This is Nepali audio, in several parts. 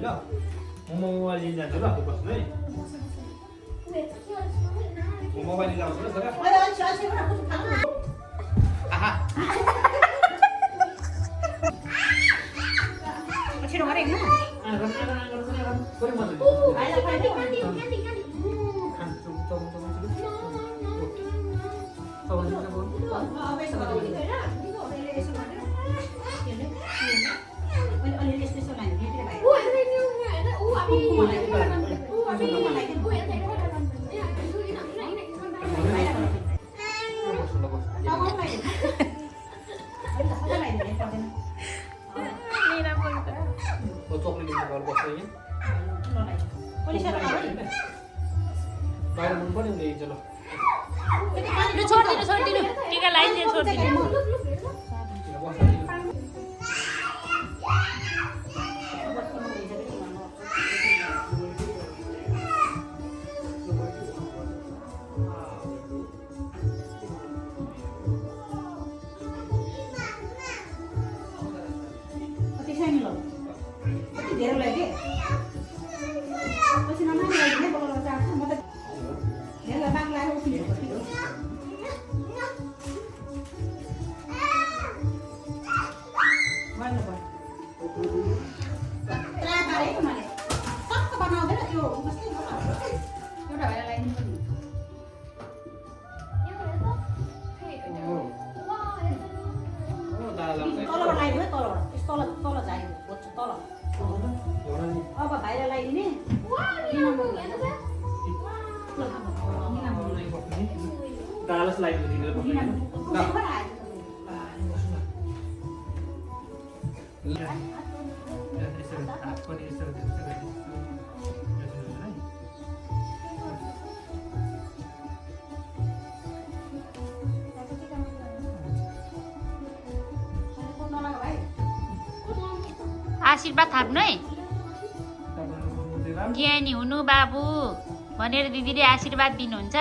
ल म मोबाइल लिन जान्छु ल बस्नु है म मोबाइल लिन आउँछु ल छोरा आहा छिटो गरे हैन कोही मत आइला फाइदे छोडिदिनु टिका लगाइदिनु छोडिदिनु अब भाइलाई लगाइदिने दालस लगाइदिनु आशीर्वाद थाप्नु है ज्ञानी हुनु बाबु भनेर दिदीले आशीर्वाद दिनुहुन्छ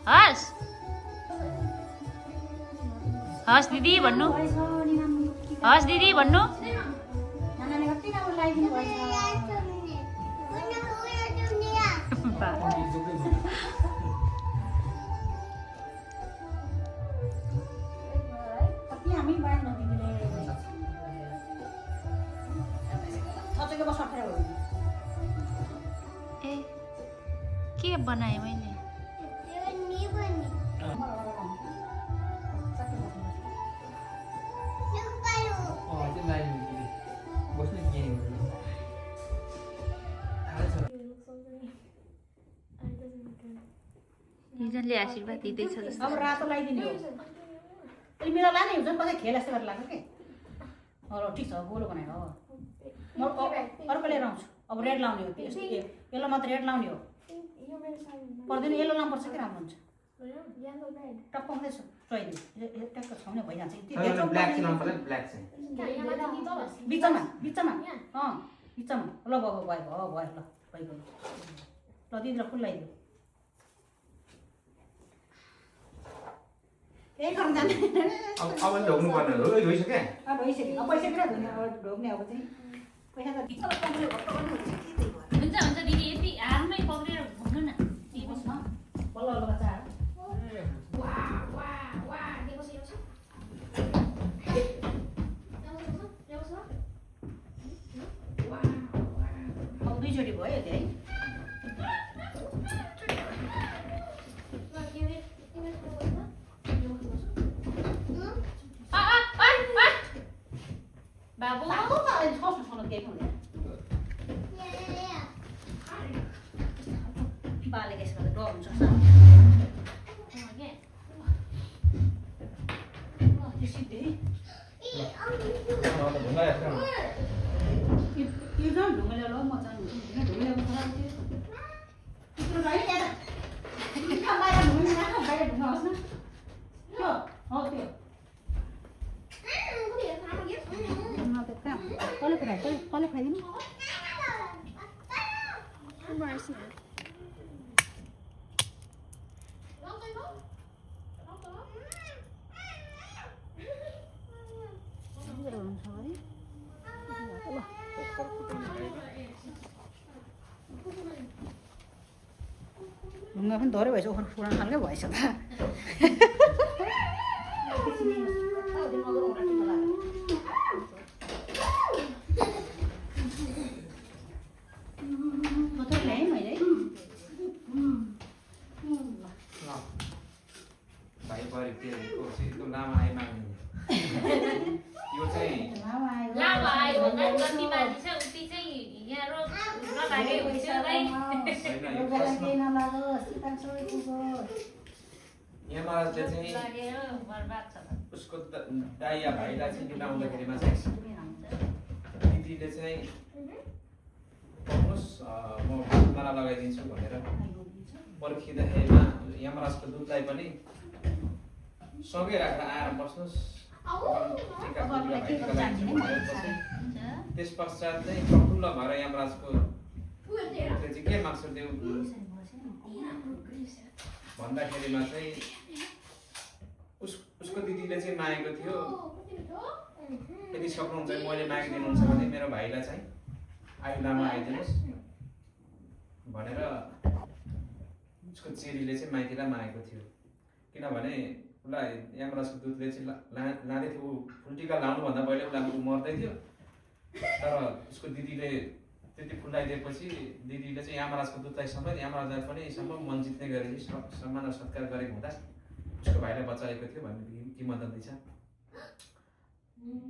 हस् हस् दिदी भन्नु हस् दिदी भन्नु ए के बनाएँ मैले हिजोले आशीर्वाद दिँदैछ जस्तो अब रातो लगाइदिने हो अनि मेरो लाने हुन्छ नि कसै खेल जस्तो गरेर लाग्छ कि ठिक छ गोलो बनायो अब म अर्को लिएर आउँछु अब रेड लाउने हो यसलाई मात्र रेड लाउने हो पर्दैन येलो लानुपर्छ कि राम्रो हुन्छ टप्पाउँदैछु चोइदिनु ट्याक्क छाउने भइजान्छ बिचमा बिचमा बिचमा ल भयो भयो भयो भयो ल भइगयो ल दिदी ल फुल लगाइदियो यही गर्न जाने अब ढोक्नु पर्ने हो धोइसके अब भइसक्यो अब पैसा किन धुने अब ढोक्ने अब चाहिँ पैसा त भित्र कम्प्लिट हुन्छ हुन्छ दिदी यति हातमै पक्रेर भन्नु न बस्न बल्ल बल्ल बच्चा अब दुईचोटि भयो त्यो है बाबु बाले यसमा डर हुन्छ यो झन् ढुङ्गाले ल म जानु ढुङ्गाले बाहिर ढुङ्गा होस् न त्यो हो त्यो कसले खाइदिनु ढुङ्गा पनि धोरै भएछ ओखर पुरानो खालकै भएछ त भाइ परेको त्यो लामा आइमाग्ने यो चाहिँ लामा आयो भन्दा जति बाजी छ उति चाहिँ यहाँ रोग नलागे हुन्छ है यमराजले चाहिँ लागेर बर्बाद छ उसको दाइ या भाइलाई चाहिँ बिलाउँदाखेरिमा चाहिँ दिदीले चाहिँ भन्नुहोस् म माला लगाइदिन्छु भनेर पर्खिँदाखेरिमा यमराजको दुधलाई पनि सँगै राखेर आएर बस्नुहोस् त्यस पश्चात चाहिँ प्रफुल्ल भएर यमराजको चाहिँ के माग्छ त्यो भन्दाखेरिमा चाहिँ उसको दिदीले चाहिँ मागेको थियो यदि सक्नुहुन्छ मैले मागिदिनुहुन्छ भने मेरो भाइलाई चाहिँ आयु लामा आइदिनुहोस् भनेर उसको चेलीले चाहिँ माइतीलाई मागेको थियो किनभने उसलाई यमराजको दुधले चाहिँ लाँदै थियो ऊ फुल्टिका लाउनुभन्दा पहिले उसलाई मर्दै थियो तर उसको दिदीले त्यति फुलाइदिएपछि दिदीले चाहिँ यमराजको दुधलाई समेत यमराजलाई पनि सम्म मन जित्ने गरेपछि सम्मान र सत्कार गरेको हुँदा उसको भाइलाई बचाएको थियो भन्ने किंवदन्ती छ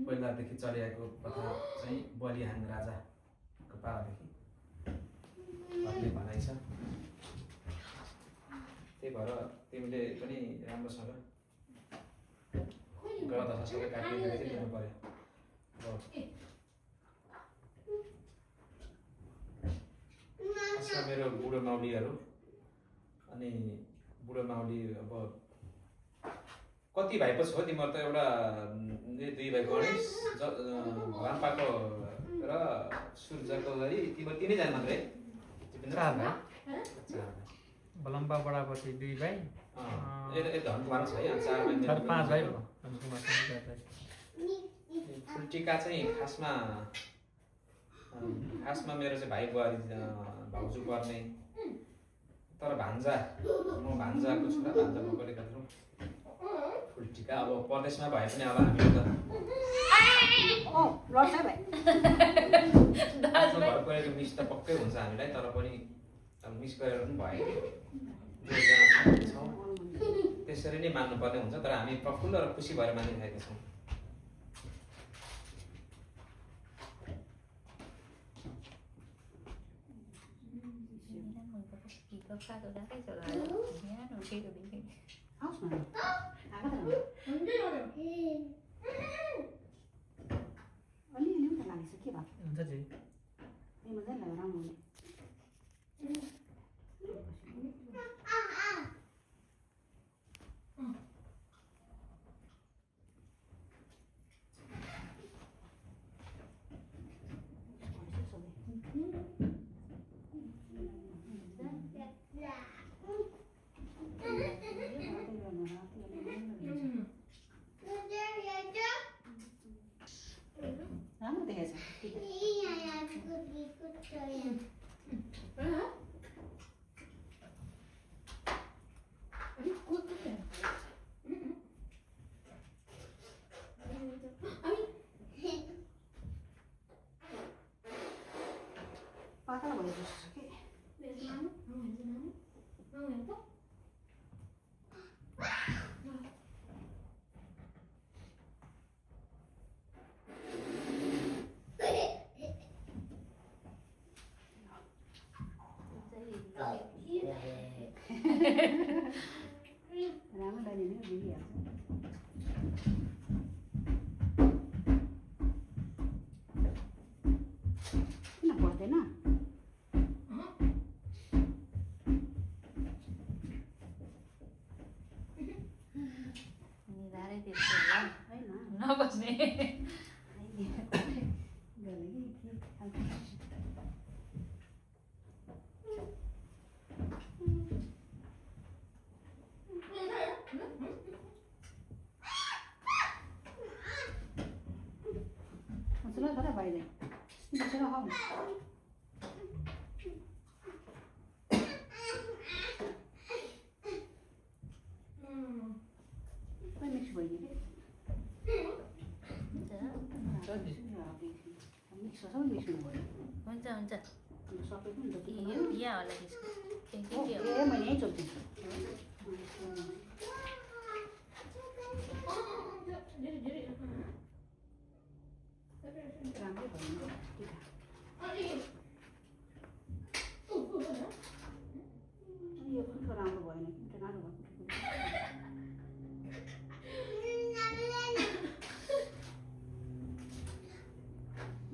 पहिलादेखि चलिआएको कथा चाहिँ बलिहाङ राजाको पालादेखि भन्ने भनाइ छ त्यही भएर तिमीले पनि राम्रोसँग ग्रह दशा सबै काटिएर चाहिँ दिनु पर्यो मेरो बुढो माउलीहरू अनि बुढो माउली अब कति भाइ पो छ तिमीहरू त एउटा दुई भाइ गणेश भगवान्पाको र सूर्यको गरी तिमीहरू तिनैजना मात्रै चार भाइ बलम्बा बडापछि 2 भाइ धनकुमार छ है 4 5 भाइ फुल्टिका चाहिँ खासमा मेरो चाहिँ भाइ बुहारी भाउजू पर्ने तर भान्जा म भान्जाको छु र भान्जा बोकेका थियौँ फुल्टिका अब परदेशमा भए पनि अब हामी त घर गएको मिस त पक्कै हुन्छ हामीलाई तर पनि मिस गरेर पनि भयो छौँ त्यसरी नै मान्नुपर्ने हुन्छ तर हामी प्रफुल्ल र खुसी भएर मानिरहेका छौँ नबस्ने निस्किनु पर्यो हुन्छ हुन्छ सकेको नि त यो बिहा होला त्यसको के हो ए मैले यहीँ चोकिदिन्छु राम्रै भयो नि यो कुठो राम्रो भएन कुठो राम्रो भयो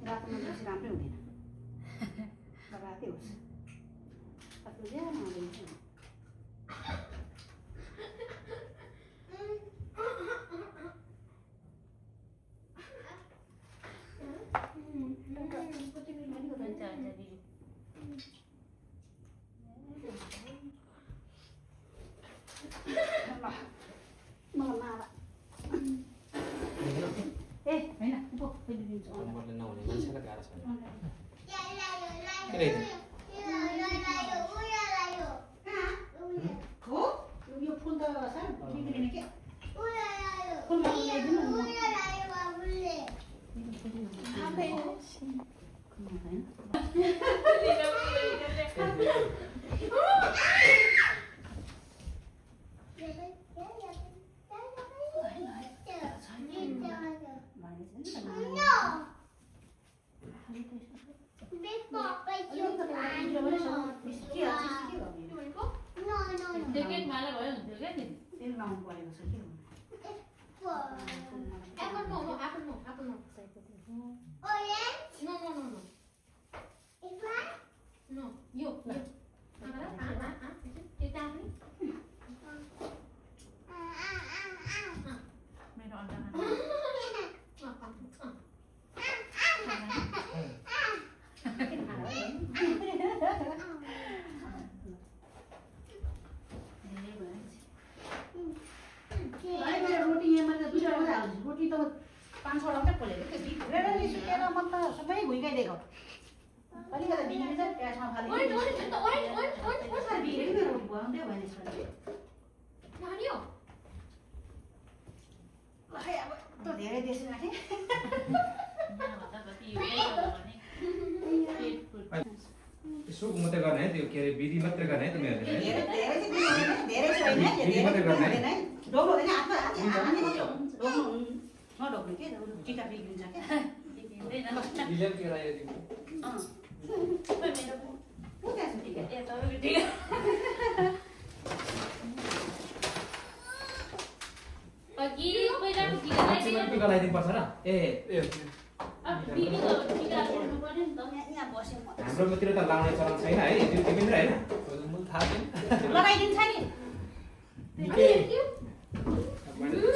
रातोमा बेसी राम्रै हुँदैन रातै होस् आफ्नो ज्यान हालिन्छ हुन्छ दिदी मलाई माला ए होइन पो फेरि दिन्छु नम्बरले नहुने मान्छेलाई गाह्रो छ के ल्याइदिनु हो यो फुल त साह्रो बिग्रिने के फुल ल्याइदिनु ज्याकेट माला भयो हुन्थ्यो क्या दिदी तेल लाउनु परेको छ के Apple no. Orange? No. Is one? No, yo. Kita ni. मेरो अन्डा रोटी यहाँ मैले दुईवटा मात्रै हाल्छु रोटी त 5-6 मात्रै खोलेको थियो रेडली सुकेर म त सबै भुइँगाइदिएको अलिकति बिग्रिन्छ ग्यासमा खाली Orange. बिग्रेको रोटी बनाउँदै भयो यसपालि Mario. खै अब धेरै बेसी राखेँ यसो मात्रै गर्ने है त्यो के अरे विधि मात्रै गर्ने है तिमीहरूले धेरै छैन डोक्नु हुँदैन हातमा हानी मात्र नढोक्नु के टिका बिग्रिन्छ क्या बिलियन के रायो तिमी को त्यहाँ छ टिका Pagi पहिला टिका मान्छेलाई टिका लगाइदिनु पर्छ र ए बिबी त टिका ल्याउनु पर्यो नि त यहाँ बस्यो म हाम्रोतिर त लाउने चलन छैन है त्यो तिमीले हैन मलाई थाहा छैन लगाइदिन्छ नि निकै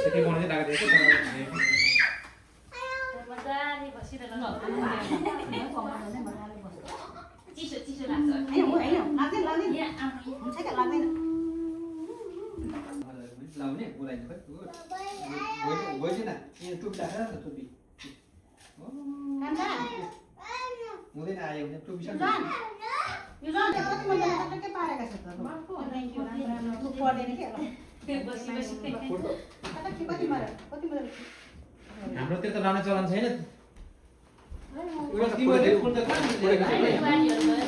छिटै बनाउँदै लाग्दैछ तर मजाले बसिरहेको चिसो लाग्छ होइन लाग्दैन यहाँ आउनु हुन्छ क्या लाग्दैन लाउने बोलाइदिनु खै गइदिन ए टोपी राखेर न टोपी हुँदैन आयो भने टोपी यो जान कति मैले टक्कै पारेको छ त पर्दैन के बसी कति मारे हाम्रोतिर त लाउने चलन छैन उयो तिमीले फुल त बारीहरु भयो